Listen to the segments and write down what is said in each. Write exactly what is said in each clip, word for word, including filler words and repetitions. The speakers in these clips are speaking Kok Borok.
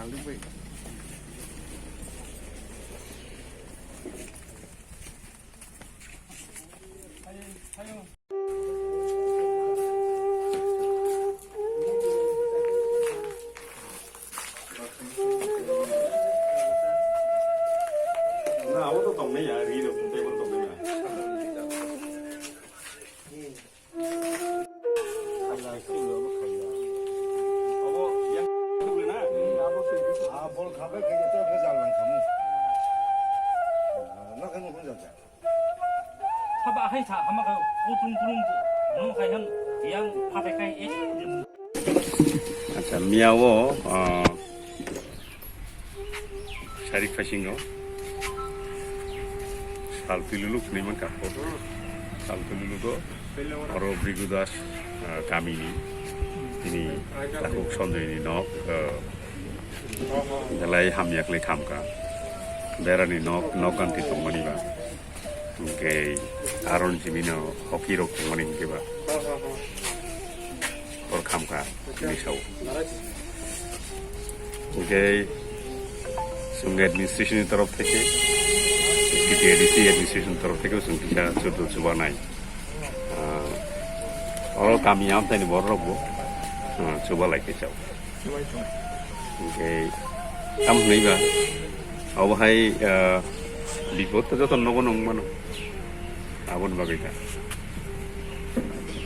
Na, abo to tongnai ya, ri rok tei bo tongnai ya. Abo yang na. Ah, bol khabai khabai to khe jal lang khamu. Ah, na khe mo jal jal. Haba hai sa hama ka utung kulung no kai ham yang phatai kai eh. Acha, miyao, ah, sarik phasingo sal piluluk ni man ka. Sal pilulugo oro Brigu Das, ah, kamini ini takuk Sanjoy ni nok, ah, belai hamyak le khamka. Berani nok, nok ganti tongmani ba. Hingke aron jimino hoki rok tongmani hingke ba. Hor khamka hini sao. Hingke chwng administration ni torof theke, T T A D C administration ni torof theke chwng kisa chudru chubanai. Ah, oro kami amtani borok bo, ah, chuba lai khe chao. Hingke tam hwnwi ba, abo hai, ah, bipod to joto nogo nung mano. Aboni bagwi ta.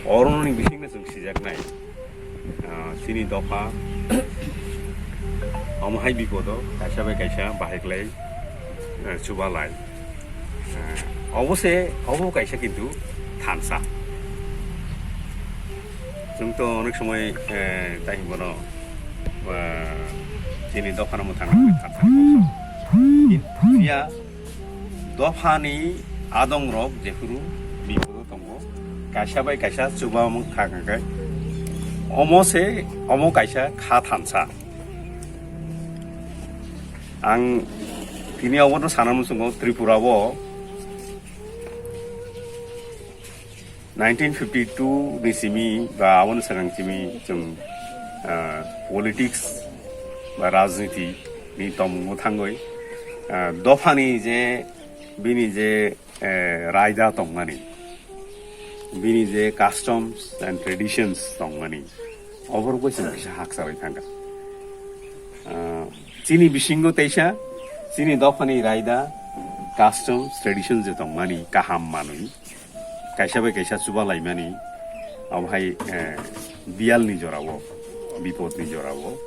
Oroni bisingno chwng sijaknai. Ah, chini dopha, omo hai bipodo kaisa bai kaisa bahai klai, ah, chuba lai. Ah, obo se, obo kaisa kintu thansa. Chwng to onek somoi, eh, tai bono, ah, chini dophano mwthang thansa. Iya, dophani adongrok jephuru bipodo tongo, kaisa bai kaisa chubamung thang hwnkhe, omo se, omo kaisa kha thansa. Ang tini obono sana muchungo, Tripura o nineteen fifty-two ni simi ba aboni swkang simi chwng, ah, politics ba rajniti ni tongmungo thangwi, ah, dophani je bini je, eh, raida tongmani, bini je customs and traditions tongmani, oborok bai chwng kisa haksa bai thangkha. Ah, chini bisingo teisa, chini dophani raida, customs, traditions je tongmani kaham manwi, kaisa bai kaisa chuba laimani, omo hai, eh, biyalni jorao, bipodni jorao,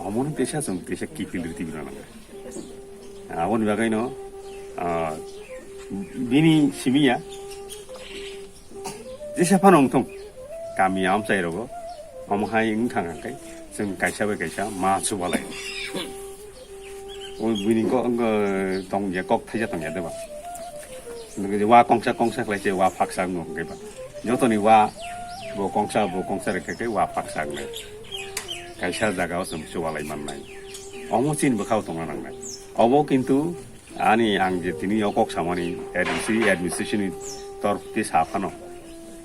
omono teisa chwng teisa kiphil rwtwi rwna nangkha. Aboni bagwino, ah, bini simi ya, jesa phano wngthung, kami amchai rogo, omo hai wngthang hwnkhe, chwng kaisa bai kaisa ma chubalai. O bini kok, wng, tong ya, kok thaisa tong ya, deba. Nungkhe wa kongsa, kongsa khlai se wa phaksa wngno hwnkhe ba. Jotoni wa, bo kongsa, bo kongsa rwkhe khe wa phaksa wngnai. Kaisa jagao chwng chubalai mannai. Omo chini bwkhao tongna nangnai. Obo kintu ani ang je tini o kok samani A D C administration ni torph te sa phano.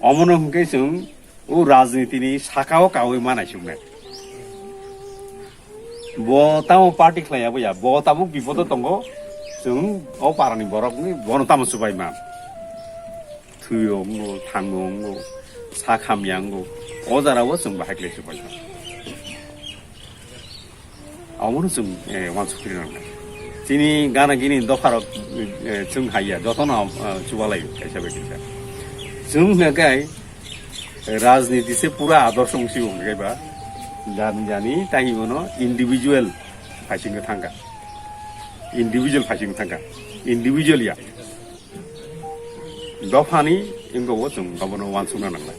Omono hwnkhe chwng o rajniti ni saka o kaui manai chuknai. Bo tamo party khlai ya bo ya, bo tabuk bipodo tongo, chwng o parani borok ni bono tamo chubai man. Thwi o wngo, thang o wngo, sak hamya wngo, o jara o chwng bahai khlai chubai man. Omono chwng, eh, uansukri rwnai. Chini gana gini dopharok, eh, chwng hai ya, jotono, eh, chubalai kaisa bai kaisa. Chwng hwnkhe rajniti se pura adorsho wngsi bo hwnkhe ba, jani jani tai bono individual phaisingno thangkha. Individual phaisingno thangkha. Individual ya. Dophani wngkha bo chwng abono uansukna nangnai.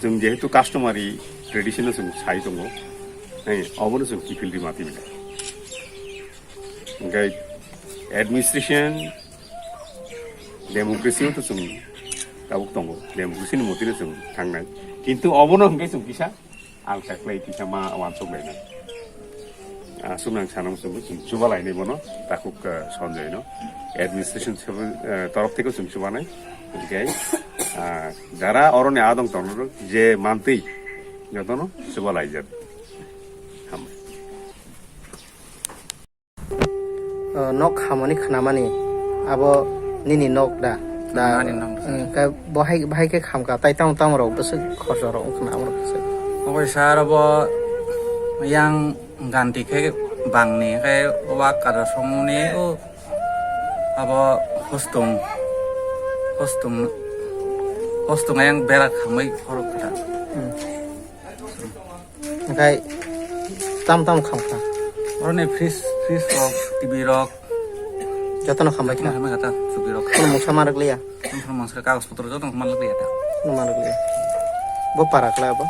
Chwng jehetu customary tradition-no chwng sai tongo, eh, obono chwng kiphil rima twi manya. Hwnkhe administration, democracy-o to chwng tabuk tongo, democracy-ni motino chwng thangnai. Kintu obono hwnkhe chwng kisa Ang saklai kisa ma uansuk lainai. Ah, sumnang sanang sumnang sum chuba lainai bono, takhuk, ah, Sanjoy no. Administration seven, ah, torof theke sum chuba nai. Hingke, ah, jara oroni adong tongno je mantwi, jotono chuba laijak. Hambai. O, nok khamani khnamani abo nini nok da? Da. Ani nok da. Hmm, khe bo hai, bahai khe khamkha, tai tamo tamo rok bwswk khorsa rok wngkha na amo rok bwswk? Obo sir, obo yang ganti khe bangni khe oba kada somuni o abo hostung, hostung, hostung yang berak khamwi khorok kha. Hmm. Hwnkhe tam tam khamkha. Oroni fridge, fridge rok, T V rok. Jotono khambai kha. Khambai kha ta, chuki rok. Kono mungsa ma rwkliya? Kono mungsa kagoj potro jotono ma rwkliya ta. Kono ma rwkliya. Bo para khlai abo?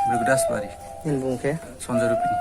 Raghudas Bari. Nini bumung khe? Sanjay Rupini.